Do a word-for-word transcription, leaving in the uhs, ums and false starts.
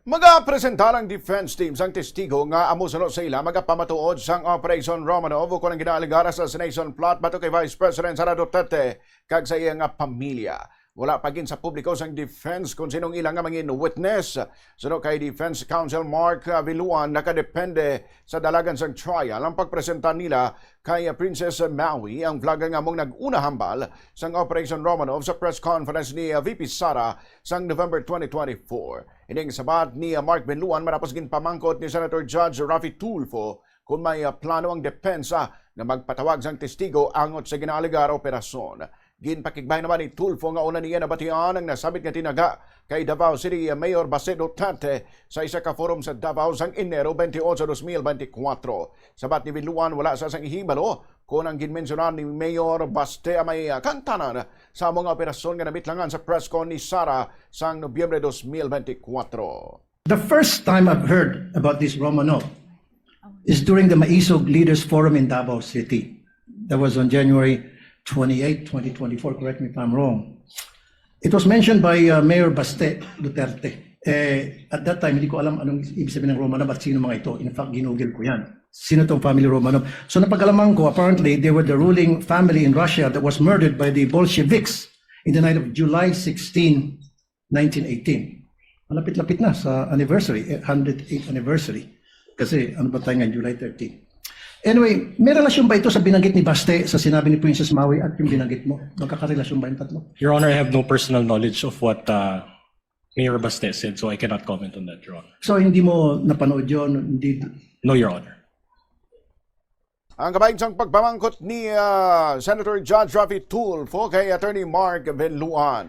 Magapresentar ang defense team sang testigo nga amo suno sa ila magapamatuod sang Operation Romanov ukon ang ginaalegar assassination plot batok kay Vice President Sara Duterte kag sa iya nga pamilya. Wala pa gin sa publiko sang defense kung sinong ila nga mangin witness. Suno kay Defense Counsel Mark Villuan, nakadepende sa dalagan sang trial ang pagpresenta nila kay Princess Maui, ang vlogger nga among nag-una hambal sang Operation Romanov sa press conference ni V P Sara sang November twenty twenty-four. Ining sabat ni Mark Villuan matapos ginpamangkot ni Senator Judge Raffy Tulfo kung may, ah, plano ang depensa nga magpatawag sang testigo angot sa ginaalegar operasyon. Ginpakigbay naman ni Tulfo nga una niya nabatian ang nasabit nga tinaga kay Davao City Mayor Baste Duterte sa isa ka forum sa Davao sang Enero twenty-eight, twenty twenty-four. Sabat ni Villuan, wala sa sang ihibalo kung ang ginmensyonan ni Mayor Baste ang may, ah, kaangtanan sa mga operasyon nga nabitlangan sa press con ni Sara sang Nobyembre twenty twenty-four. The first time I've heard about this Romanov is during the Maisog Leaders Forum in Davao City. That was on January twenty-eighth, twenty twenty-four. Correct me if I'm wrong. It was mentioned by, uh, Mayor Baste Duterte. Eh, at that time, hindi ko alam anong ibig sabihin ng Romanov at sino mga ito. In fact, ginugol ko yan. Sino tong family Romanov? So, napag-alaman ko, apparently, they were the ruling family in Russia that was murdered by the Bolsheviks in the night of July sixteen, nineteen eighteen. Malapit-lapit na sa anniversary, eh, hundred eighth anniversary. Kasi ano ba tayo ngayon, July thirteen? Anyway, may relasyon ba ito sa binanggit ni Baste, sa sinabi ni Princess Maui at yung binanggit mo? Magkakarelasyon ba yung tatlo? Your Honor, I have no personal knowledge of what uh, Mayor Baste said, so I cannot comment on that, Your Honor. So hindi mo napanood yun? Hindi... No, Your Honor. Ang kabahin sang pagpamangkot ni, ah, Senator Judge Raffy Tulfo kay Attorney Mark Villuan.